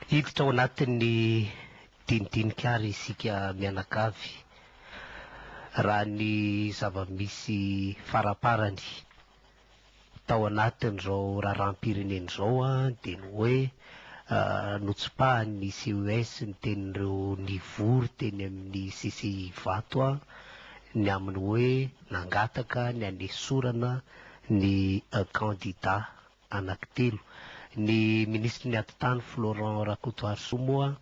Hiditra ao anatin'ny dinidinika ary isika mianakavy raha ny zava-misy faraparany tao anatin'izao raharaham-pirenena izao dia ny hoe notsipahan'ny CES ny tenin'ireo nivory teny amin'ny CCI Ivato ny amin'ny hoe nangataka ny hanesorana ny kandida anankitelo. Ny minisitry ny Atitany Florent Rakotoarisoa moa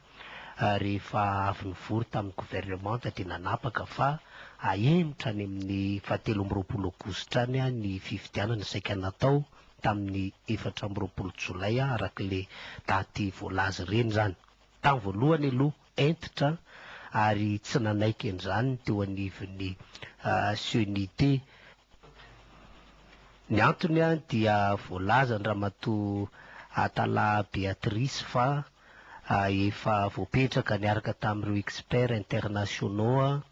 rehefa avy nivory tamin'ny governemanta dia nanapaka fa ahemotra any amin'ny fahatelo amby 20 aogositra any ny fifidianana saika natao tamin'ny 24 jolay araka ilay daty voalaza ireny izany. Tamin'ny voalohany aloha hentitra ary tsy nanaiky an'izany ny teo anivon'ny CENIT. Ny antony dia voalazan-dRamatoa Atala Béatrice fa efa voapetraka niaraka tamin'ireo experts internationaux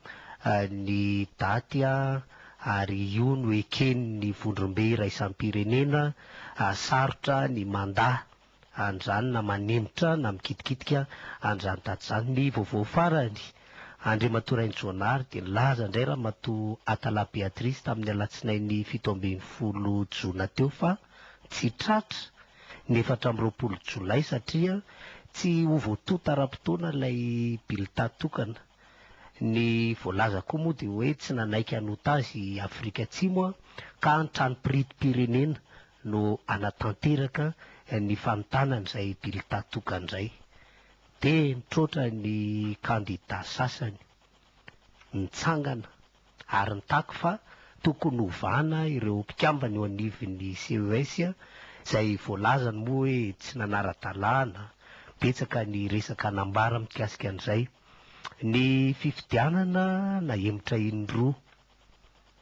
ny daty ary io no eken'ny vondrombe iraisam-pirenena, sarotra ny mandà an'izany na manemitra na mikitikitika an'izany daty izany. Ny vaovao farany, Andriamatoa Rainijoanary dia nilaza indray Ramatoa Atala Béatrice tamin'ny alatsinainy 17 jona teo fa tsy tratra ny 24 jolay satria tsy ho voatonta ara-potoana ilay bileta tokana. Ny voalaza koa moa dia hoe tsy nanaiky hanota azy i Afrika Atsimo ka ny tranom-piritim-pirenena no hanatanteraka ny fanontana an'izay bileta tokana izay. Dia nitroatra ny kandida sasany nitsangana ary nitaky fa tokony hovana ireo mpikambana eo anivon'ny CES izay voalazany moa hoe tsy nanara-dalàna, betsaka ny resaka nambara mikasika an'izay. Ny fifidianana nahemotra indroa.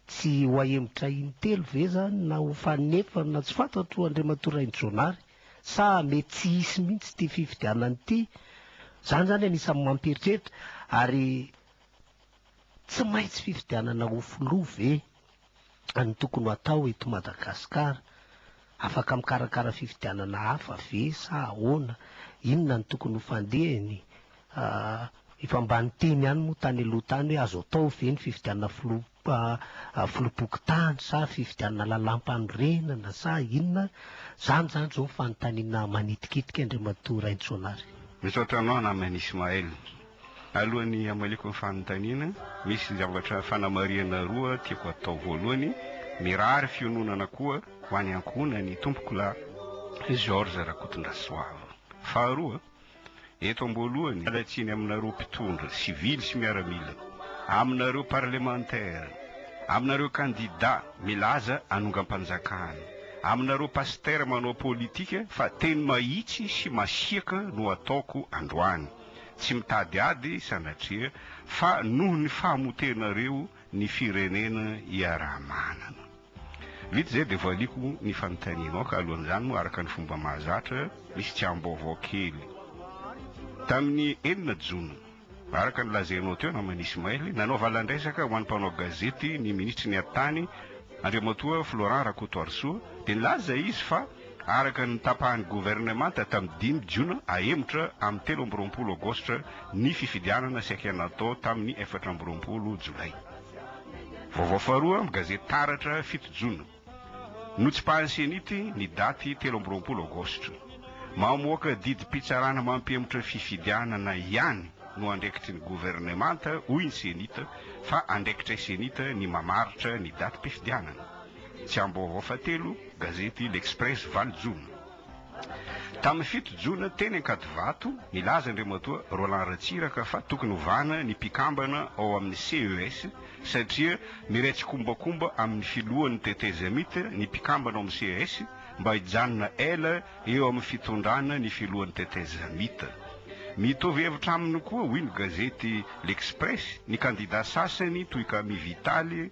Tsy ho ahemotra intelo ve zany na ho fanefany na tsy fantatro Andriamatoa Rainijaonary sa mety tsy hisy mihitsy ity fifidianana ity? Zany zany anisan'ny mampieritreritra ary tsy maintsy fifidianana ho filoha ve no tokony ho atao eto Madagasikara? Afaka mikarakara fifidianana hafa ve sa ahoana? Inona no tokony ho fandehany? Efa mba niteny ihany moa tany aloha tany hoe azo atao ve ny fifidianana filoha filoham-pokontany sa fifidianana lalàmpanorenana sa inona? Izany izany izao ny fanontaniana manitikitika Andriamatoa Raintsonary. Misaotra anao namana Ismaël. Alohan'ny hamaliako ny fanontaniana, misy zavatra fanamarihana roa tiako atao. Voalohany, mirary fiononana koa ho any ankohonan'i Tompokolahy Georges Rakotondrasoava. Faharoa, eto am-boalohany, miala tsiny aminareo mpitondra, sivily sy miaramila, aminareo parlemantera, aminareo kandida milaza hanongam-panjakana, aminareo pasitera manao politika fa teny mahitsy sy masiaka no ataoko androany. Tsy mitady ady sanatria fa noho ny fahamotehanareo ny firenena iaraha-manana. Vita izay dia valiako ny fanontanianao ka alohan'izany moa araka ny fomba mahazatra misy tsiahim-baovao kely. Tamin'ny enina jona, araka ny lazainao teo naman'i Ismaël, nanao valan-dresaka ho an'ny mpanao gazety ny minisitry ny atitany Andriamatoa Florent Rakotoarisoa dia nilaza izy fa araka ny tapahan'ny governemanta tamin'ny dimy jona ahemotra amin'ny 23 aogositra ny fifidianana saika natao tamin'ny 24 jolay. Vaovao faharoa amin'ny gazety Taratra fito jona. Notsipahan'ny Cenit ny daty 23 aogositra. Mamoaka didim-pitsarana mampihemotra fifidianana ihany no andraikitry ny governemanta, hoy ny Cenit, fa andraikitray Cenit ny mamaritra ny datim-pifidianana. Tsiambaovao fahatelo, gazety L'Express valo jona. Tamin'ny fito jona, teny Ankadivato, nilaza Andriamatoa Roland Ratsiraka fa tokony hovana ny mpikambana ao amin'ny CES satria miray tsikombakomba amin'ny filohan'ny tetezamita ny mpikambana ao amin'ny CES mba hijanona ela eo amin'ny fitondrana ny filohan'ny tetezamita. Mitovy hevitra aminy koa, hoy ny gazety L'Express, ny kandida sasany toy Camille Vital,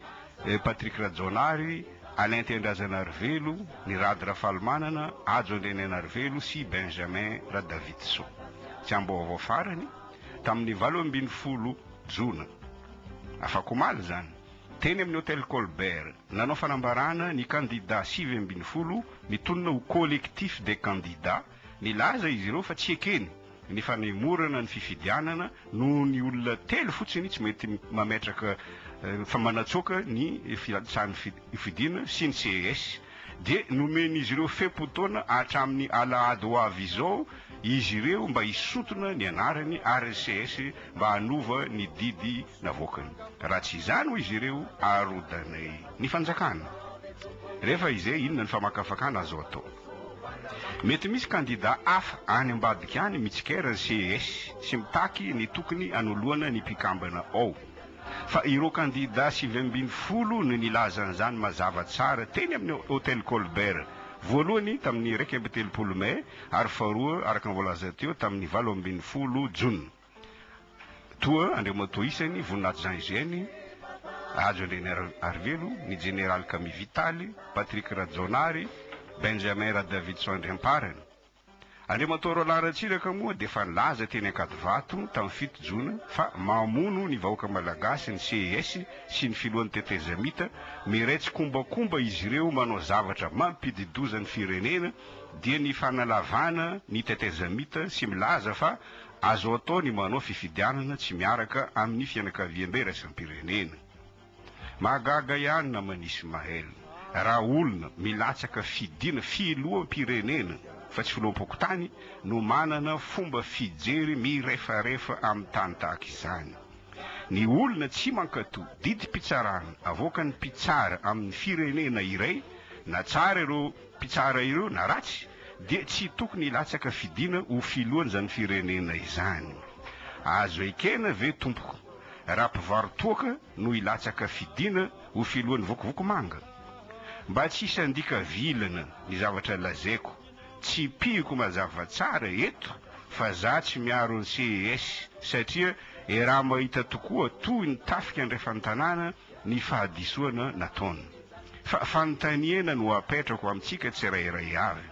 Patrick Rajaonary, Alain Tiandrazanarivelo, Ny Rado Rafalimanana, Hajo Andrianainarivelo sy Benjamin Radavidson. Tsiambaovao farany, tamin'ny 18 jona, afak'omaly izany, teny amin'ny Hotel Colbert, nanao fanambarana ny kandida 19 mitonona ho Collectif des candidats, nilaza izy ireo fa tsy ekeny. ny fanemorana ny fifidianana noho ny olona telo fotsiny tsy mety mametraka fa manatsoaka ny filatsahan'ny fidiana sy ny CES dia nomen'izy ireo fe-potoana hatramin'ny alahady ho avy izao izy ireo mba hisintona ny anarany ary ny CES mba hanova ny didy navoakany. Raha tsy izany hoy izy ireo arodanay ny fanjakana. Rehefa izay inona ny famakafakana azo atao? Mety misy kandida hafa any ambadika any mitsikera ny CES sy mitaky ny tokony hanoloana ny mpikambana ao. Fa ireo kandida 19 no nilaza an'izany mazava tsara teny amin'ny Hotel Colbert, voalohany tamin'ny 31 mai ary faharoa araka ny voalaza teo tamin'ny 18 jona. Toa Andriamatoa isany, Voninahitsy Jean Eugène, Hajo Andrianarivelo, ny Jeneraly Camille Vital, Patrick Rajaonary, Benjamin Radavidson Andriamparany. Andriamatoa Roland Ratsiraka moa dia efa nilaza teny Ankadivato tamin'ny 7 jona fa mamono ny vahoaka malagasy ny CES sy ny filohan'ny tetezamita, miray tsikombakomba izy ireo manao zavatra mampidi-doza ny firenena dia ny fanalavana ny tetezamita sy milaza fa azo atao ny manao fifidianana tsy miaraka amin'ny fianakaviambe iraisam-pirenena. Mahagaga ihany naman'i Ismaël raha olona milatsaka fidiana filoham-pirenena fa tsy filoham-pokontany no manana fomba fijery mirefarefa amin'ny tany tahaka izany. Ny olona tsy mankato didim-pitsarana avoakan'ny mpitsara amin'ny firenena iray na tsara ireo mpitsara ireo na ratsy dia tsy tokony hilatsaka fidiana ho filohan'izany firenena izany. Azo ekena ve tompoko raha mpivaro-toaka no hilatsaka fidiana ho filohan'ny vokovoko manga? Mba tsy hisy handika vilana ny zavatra lazaiko, tsipihiko mazava tsara eto fa za tsy miaro ny CES satria eraha mahita tokoa toy ny tafika andrefan-tanàna ny fahadisoana nataony. Fa fanontaniana no apetrako amintsika tsirairay avy.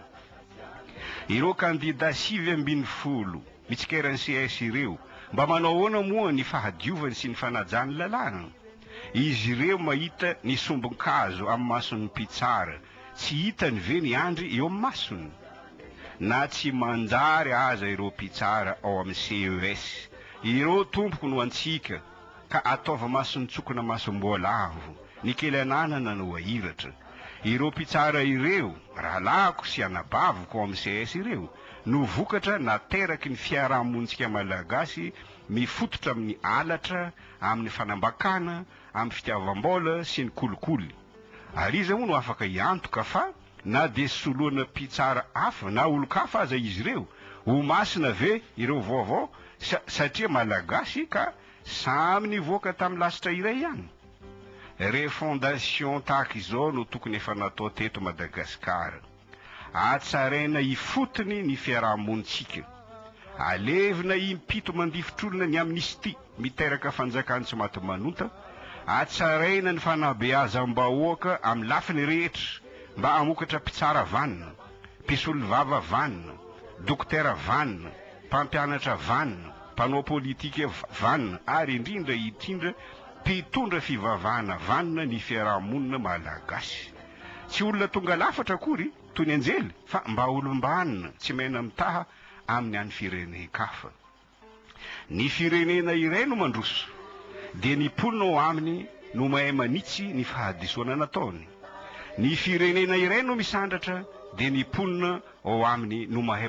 Ireo kandida 19 mitsikera ny CS ireo, mba manao ahoana moa ny fahadiovany sy ny fanajany lalàna? Izy ireo mahita ny sombin-kazo amin'ny mason'ny mpitsara, tsy hitany ve ny andry eo amin'ny masony? Na tsy manjary aza ireo mpitsara ao amin'ny CES, ireo tompoko no antsika, ka ataovy mason-tsokina masom-boalavo, ny kely ananana no ahiratra. Ireo mpitsara ireo, rahalahiko sy anabaviko ao amin'ny CS ireo, no vokatra nateraky ny fiarahamonintsika malagasy mifototra amin'ny halatra, amin'ny fanambakana, amin'ny fitiavam-bola sy ny kolikoly. Ary iza moa no afaka hiantoka fa na dia soloana mpitsara hafa na olon-kafa aza izy ireo, ho masina ve ireo vaovao satria malagasy ka samy nivoaka tamin'ny lasitra iray ihany? Refondation tahaka izao no tokony efa natao teto Madagasikara. Hatsaraina ifotony ny fiaraha-monintsika. Alevina impito mandifotr'olona ny amnistie miteraka fanjakan-tsy maty manota. Hatsaraina ny fanabeazam-bahoaka amin'ny lafiny rehetra mba hamokatra mpitsara vanona, mpisolovava vanona, dokotera vanona, mpampianatra vanona, mpanao politika vanona ary indrindra indrindra mpitondra fivavahana vanona ny fiaraha-monina malagasy. Tsy olona tonga lafatra akory toy ny anjely fa mba olom-banona tsy mena-mitaha amin'ny an'ny firenen-kafa. Ny firenena iray no mandroso dia ny mponina ao aminy no mahay manitsy ny fahadisoana nataony. Ny firenena iray no misandratra dia ny mponina ao aminy no mahay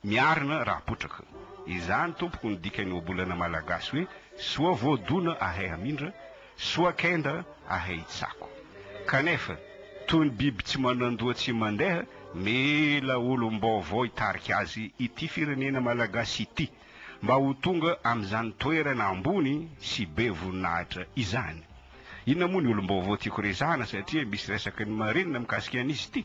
miarina raha potraka. Izany tompoko no dikan'ny ohabolana malagasy hoe soa voadona ahay hamindra, soa kenda ahay hitsako. Kanefa toy ny biby tsy manan-doha tsy mandeha, mila olom-baovao hitarika azy ity firenena malagasy ity mba ho tonga amin'izany toerana ambony sy be voninahitra izany. Inona moa ny olom-baovao tiako resahana satria misy resaky ny marenina mikasika an'izy ity?